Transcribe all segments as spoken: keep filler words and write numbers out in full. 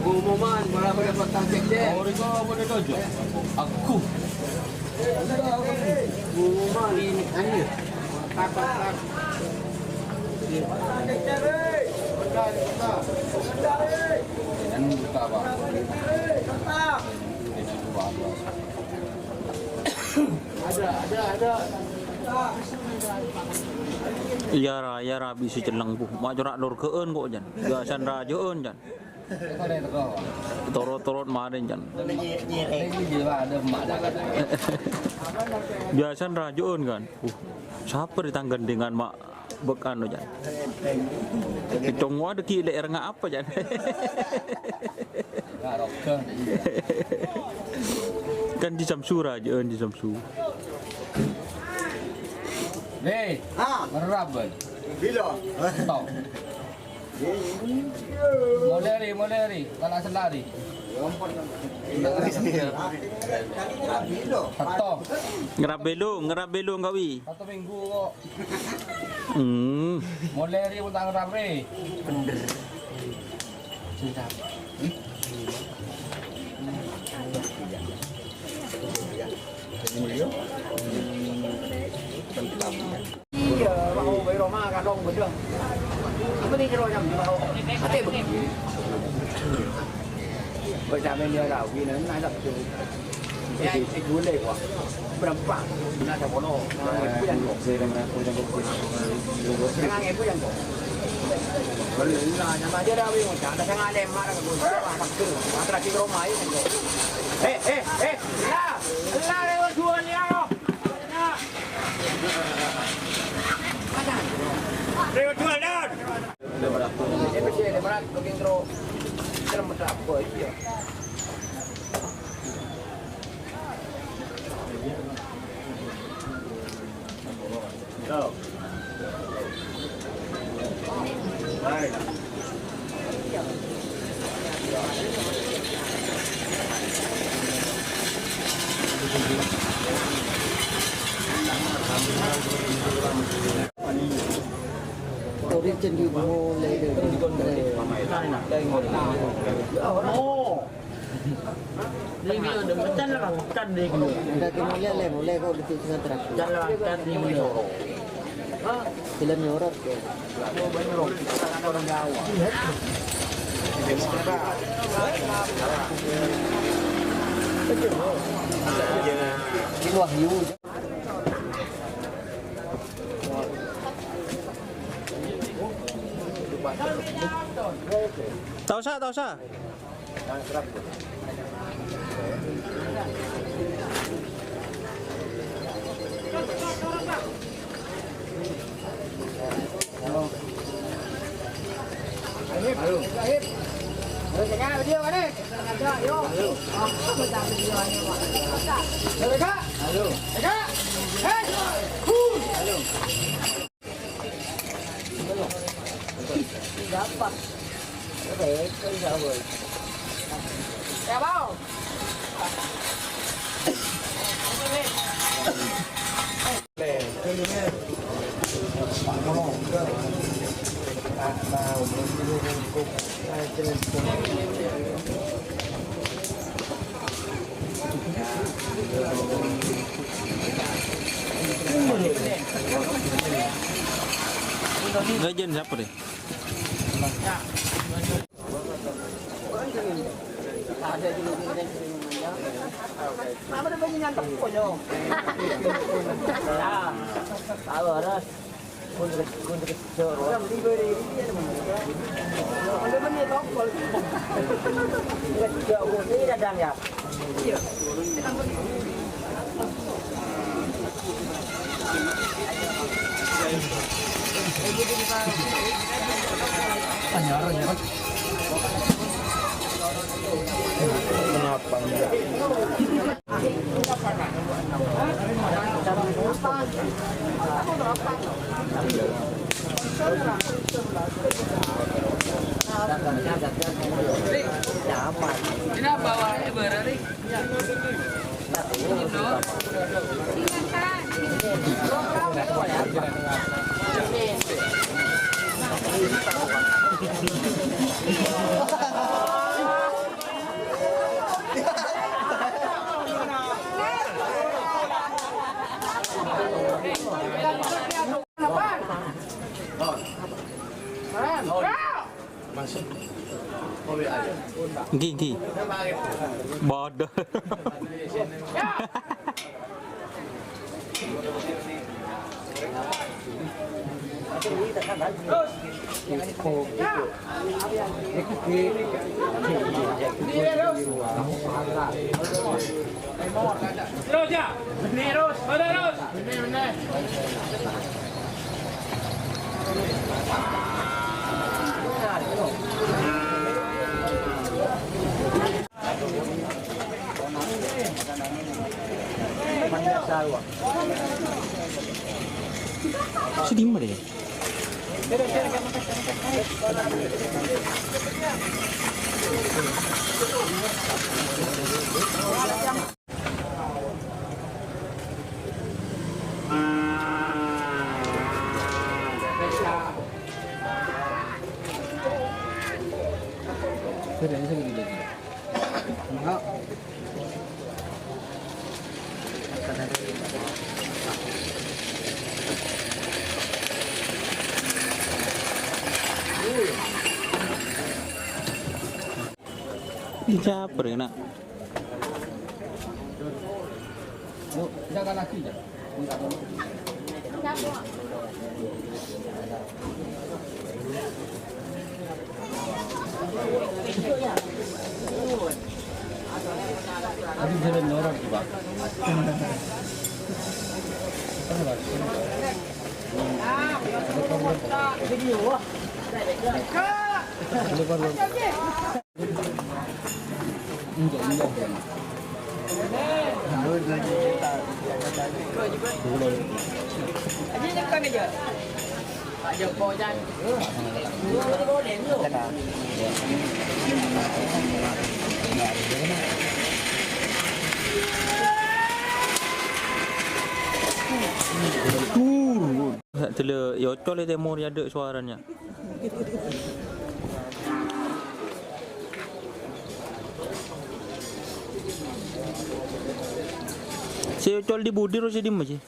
Pengumuman, berapa dapat target, Cek? Oh, itu apa dia aja? Aku. Pengumuman ini, anjir. Jangan buka, Pak. Iyâ, ra, iyâ, ra, bisa celleng, Bu. Ma' cora' lorga'an kok, Jan. Biasan raja'an, Jan. Torot-torot marèn, Jan. Biasan raja'an, kan. Uh, saper di tanggan dengan ma' bek anu, Jan. Itu ada gila, eranga apa, Jan? Kan di Samsura aja, di Samsu. Weh, ah, ngerap, Bang. Bilo. Stop. Moleri, moleri, kala selari. Seto. Ngerap belo, ngerap belo, Kawi. Satu minggu kok. Hmm. Moleri, utang ngerap, Re. Iyâ, mau bâi roma kadhâng bâdâ. Apa ni kira jam lima kok? Ate bâgi. Bâca media rawi nang anak tu. Ya, itu boleh, wah. Berapa? Nak ada kono. Yang ibu yang kok. Yang ibu yang kok. Beli lah, nama dia rawi, wah. Ada yang alem, marah ke gua. Wah, pakai. Matra di rumah, ayo. Eh, eh, eh. Lah, lah, lewat dua ni, ayo. Ori cendhi mole de. Ini udah pecah lah, pecah deh. Udah ke mole le, mole kok di tengah terak. Jalan angkat di mole. Jalan nyorot ke. Ini Wahyu. Tao sa, tao sa. Gajian siapa deh? Kenapa enggak? Ini bawahnya bareng, Ri. Ngghi, ngghi. Bodoh. Terus, ya. Bener, terus. Bener, bener. Sè dimma rè? Ini siapa ya, nak? Tur. Sadhâjâ yocol è tèmor yâ, dâ' sowarana. Sè yocol di budi ro sè dimma sè?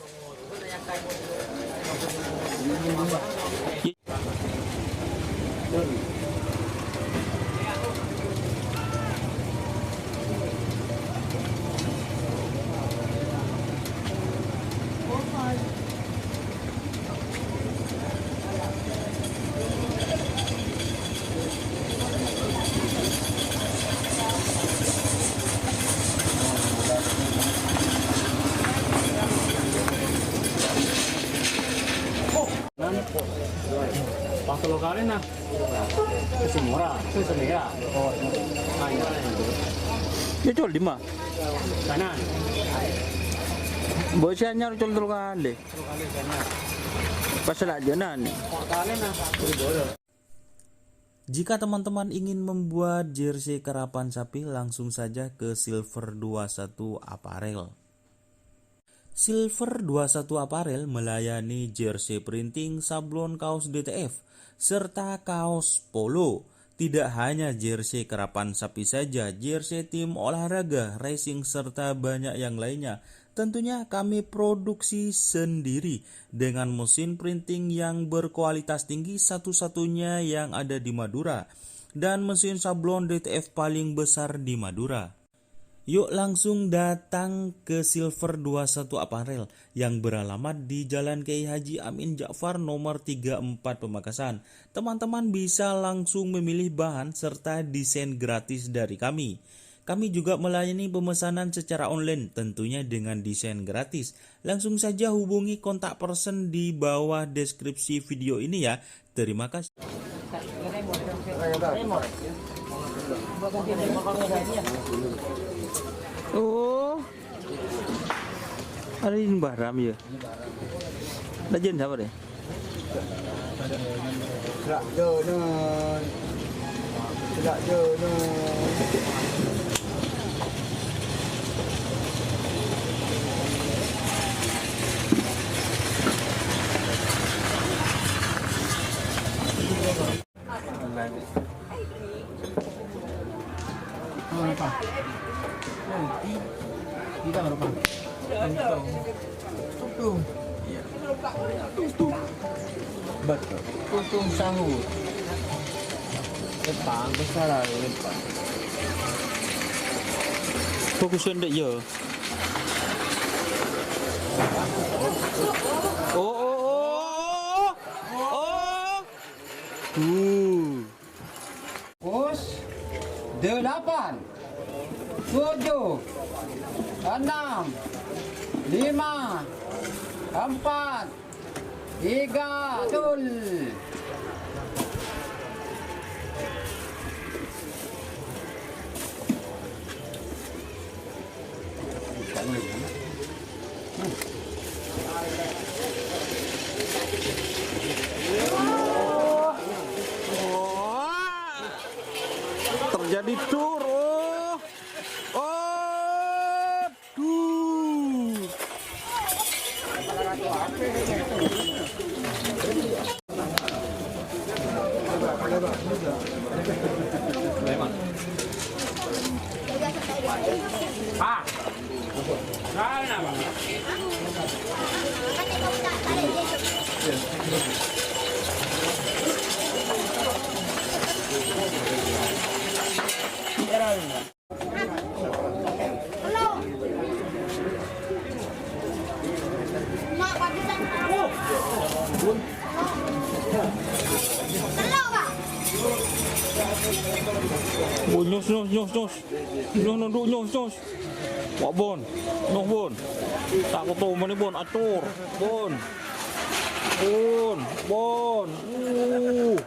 Pas tello kalèna. Sè mora, sè mèra. Oh, ayo. Yâ, col, dimma? Kanan. Bo' sè anyar col tello kalè. Tello kalè sè anyar. Pas la jânan. Kalèna. Jika teman-teman ingin membuat jersey karapan sapi, langsung saja ke Silver dua satu Apparel. Silver dua satu Apparel melayani jersey printing, sablon kaos D T F, serta kaos polo. Tidak hanya jersey karapan sapi saja, jersey tim olahraga, racing, serta banyak yang lainnya. Tentunya kami produksi sendiri dengan mesin printing yang berkualitas tinggi, satu-satunya yang ada di Madura, dan mesin sablon D T F paling besar di Madura. Yuk langsung datang ke Silver dua satu Apparel yang beralamat di Jalan Kiai Haji Amin Ja'far nomor tiga empat Pamekasan. Teman-teman bisa langsung memilih bahan serta desain gratis dari kami. Kami juga melayani pemesanan secara online, tentunya dengan desain gratis. Langsung saja hubungi kontak person di bawah deskripsi video ini ya. Terima kasih. Oh. Ada ini Bahram ya. Ada jenis apa deh? Apa? Nanti kita lupa. Untung. Untung. Iya. Untung. Betul. Untung sahur. Depan, besar lah, depan. Fokus pendek ya. Oh, oh, oh, oh. Oh. Fokus. Delapan. Tujuh. Enam. Lima. Empat. Tiga, tul. Terjadi tur, oh. Oh. Duh. Oh, nyos, nyos, nyos, nyos. Nyos, nonduk, nyos, nyos. Wah, Bon. Nyos, Bon. Tak ketemu nih, Bon. Acur. Bon. Bon. Bon. Uh.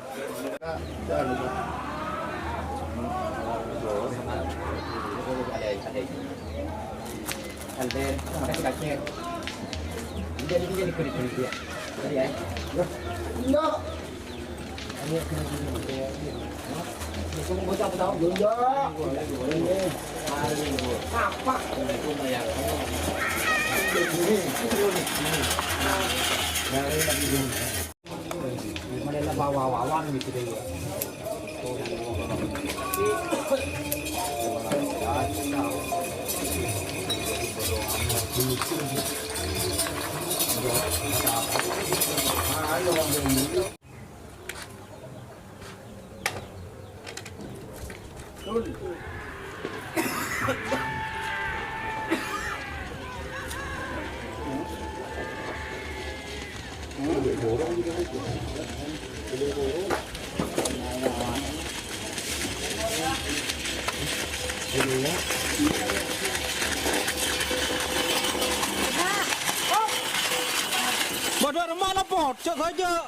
Padha remana, Pot, cek aja.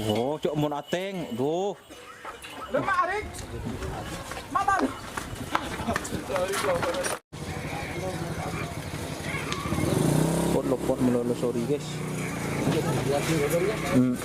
Oh, cek mon ateng. Duh. Lemak, Arik. Mata. Pot lopot melolo, sorry, guys. Hmm.